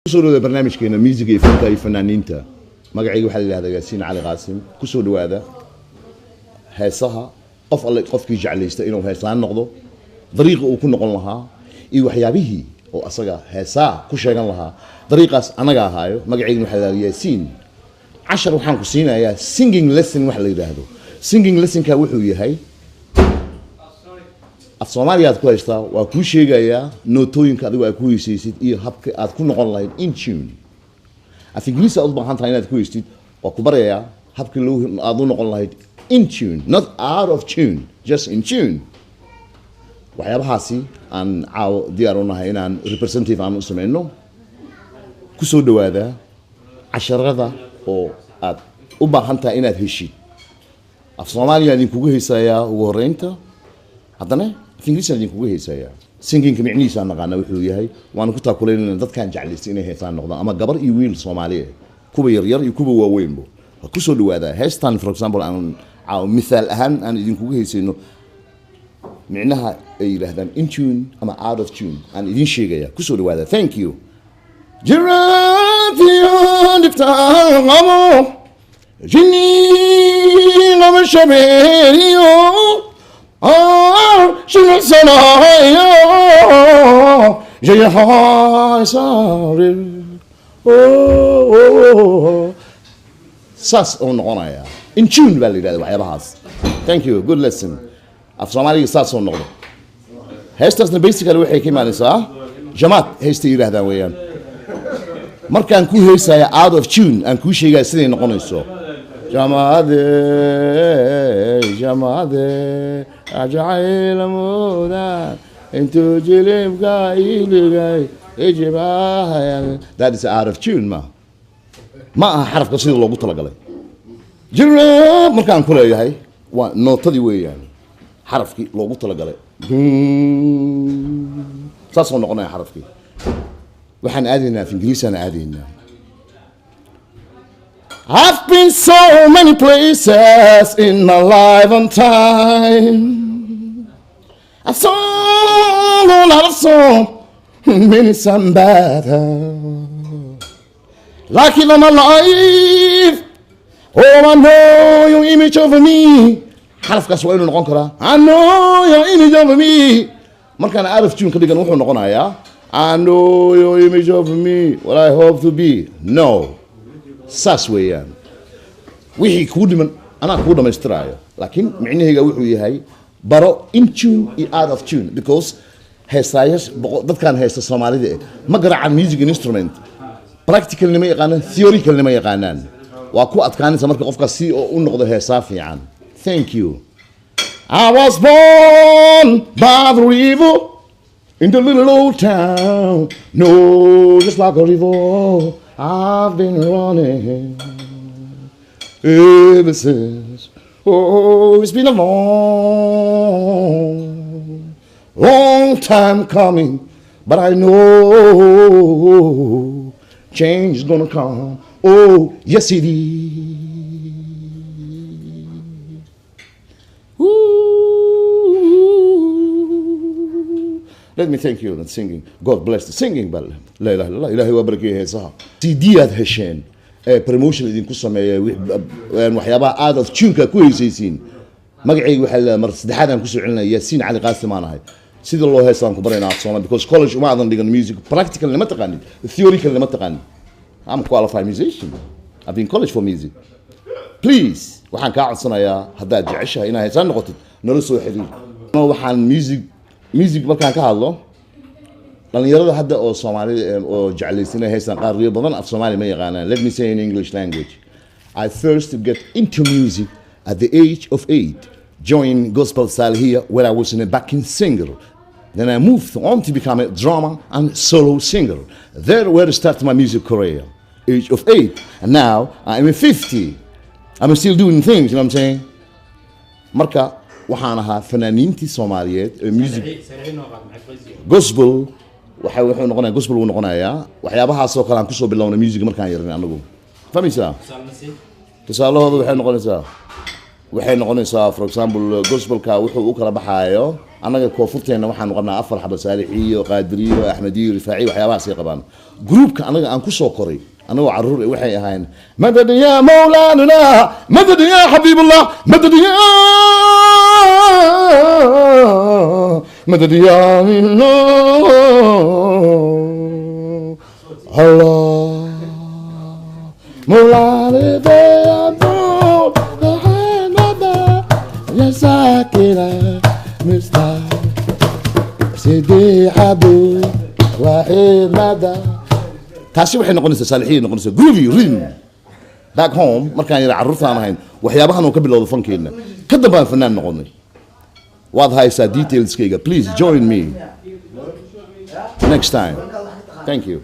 Kusoo dhawaada barnaamijkeena musiga iyo fanka iyo fanaaniinta. Magacayga waxaa la yidhahdaa Yaasiin Cali Qaasim. Kusoo dhawaada heesaha. Qof alle qofkii jeclaysta inuu heesaan noqdo, dariiqa uu ku noqon lahaa iyo waxyaabihii oo asaga heesaa ku sheegan lahaa, dariiqaas anaga ahaayo. Magacaygana waxaa la yidhahdaa Yaasiin. Cashar waxaan ku siinayaa singing lesson. Waxa la yidhaahdo singing lessonka wuxuu yahay, af Soomaaliya aad ku haystaa, waa kuu sheegayaa nootooyinka adigu aad ku heysaysid iyo habka aad ku noqon lahayd in tune. Af Ingiriis aad u baahan tahay inaad ku heystid, waa ku barayaa habkii loo aad u noqon lahayd in tune, not out of tune, just in tune. Waxyaabahaasi aan caawo diyaar u nahay inaan representative aan u sameyno. Kusoo dhawaada casharada oo aad u baahan tahay inaad heshid. Af Soomaaliya idinkugu heysayaa ugu horreynta, haddana af Ingiriisaan idinkugu heysayaa. Singingka micnihiisa naqaana wuxuu yahay, waana ku taakulaynayna dadkaan jeclaystay inay heesaan noqdaan, ama gabar iyo wiil Soomaali ah, kuwa yaryar iyo kuwa waaweynbo. Waa kusoo dhawaadaa heestan, for example, aan caawo mithaal ahaan aan idinkugu heysayno. Micnaha ay yidhaahdaan in tune ama out of tune aan idin sheegaya. Kusoo dhawaada. Thank you. Jiratiyo dhibtaan qabo, jini lama shabeeriyo, shilicsanayo, jayaxaysaarir. Saas oo noqonaya in tune baa la yidhahda waxyaabahaas. Thank you, good lesson. Af Soomaaliga saas oo noqdo. Heestaasna basically waxay ka imaanaysaa jamaad heystay yidhahdaan weeyaan. Markaan ku heysaya out of tune, aan kuu sheegaya siday noqonayso. Jamaade, jamaade, jacaylamooda intuu jilibka iligay ijibahaya. That is out of tune. Ma aha xarafka sidii loogu talagalay. Jirab markaan ku leeyahay, waa nootadii weeyaan, xarafkii loogu talagalay saasoo noqonaya xarafkii. Waxaan aadaynaa af Ingiriisaan aadaynaa. I've been so many places in my life and time. I sung a lot of songs, many some better. Like in my life, oh, I know your image of me. Xarafkaas waa inuu noqon karaa I know your image of me. Markaan out of tune ka dhigan, wuxuu noqonayaa I know your image of me, what I hope to be. No, saas weeyaan. Wixii kuu dhiman anaa kuu dhamaystiraayo, laakiin micnahayga wuxuu yahay baro in tune iyo out of tune, because heestaayash dadkaan heesta Soomaalida eh ma garaacaan music instrument. Practically ma yaqaanaan, theoretically ma yaqaanaan. Waa ku adkaanaysa marka qofkaas si oo u noqdo heesaa fiican. Thank you. I was born by the river in the little old town. No, just like a river, I've been running ever since. Oh, it's been a long, long time coming, but I know change is gonna come. Oh, yes, it is. Ooh. Let me thank you on singing. God bless the singing, but la ilaha illallah, Ilaahay waa barakeeyay heesaha. CD aad hesheen ee promotion idinku sameeya waxyaabaha out of tune-ka ku heysaysiin. Magacayga waxaa la mar saddexaad aan kusoo celinaya, Yaasiin Cali Qaasim aan ahay. Sida loo heestaan ku baraynaa af Soomaali, because college uma aadan dhigan music. Practical lama taqaanid, theoretical lama taqaanid. I'm a qualified musician. I've been college for music. Please, waxaan kaa codsanayaa, haddaad jeceshahay inaad heesaan noqotid, nala soo xiriir. Waxaan music markaan ka hadlo, dhalinyarada hadda oo Soomaalida oo jeclaysan inay heestaan, qaar riyo badan af Soomaali ma yaqaanaan. Let me say in English language: I first get into music at the age of 8, joined gospel style here where I was in a backing singer. Then I moved on to become a drummer and solo singer. There where I started my music career, age of 8, and now I'm 50. I'm still doing things, you know what I'm saying? Marka waxaan ahaa fanaaniintii Soomaaliyeed ee music gospel. Waxa wuxuu noqonayaa gospel wuu noqonayaa. Waxyaabahaasoo kale aan kusoo bilownay music markaan yarin anagu, fahmaysaa? Tusaalahooda waxay noqonaysaa Waxay noqonaysaa, for example, gospelka wuxuu u kala baxaayo. Annaga koonfurteena waxaanu qabnaa afar xaba: Saalixiyo, Qaadiriyo, Axmediyo, Rifaaciyo, waxyaabahaasay qabaan. Groupka annaga aan ku soo koray annagoo carruur eh, waxay ahayn madad ya mawlaanuna, madad ya xabiibullah, madad ya, madad ya Allah mawlaana ya saakina mista sidi xabu waaximada. Taasi waxay noqonaysaa Saalixiya, noqonaysaa groovy rhythm. Back home markaan yara carruurtaan ahayn, waxyaabahan oo ka bilowda fankeena ka dambaan fanaan noqonay. Waad haysaa detailskayga. Please join me next time. Thank you.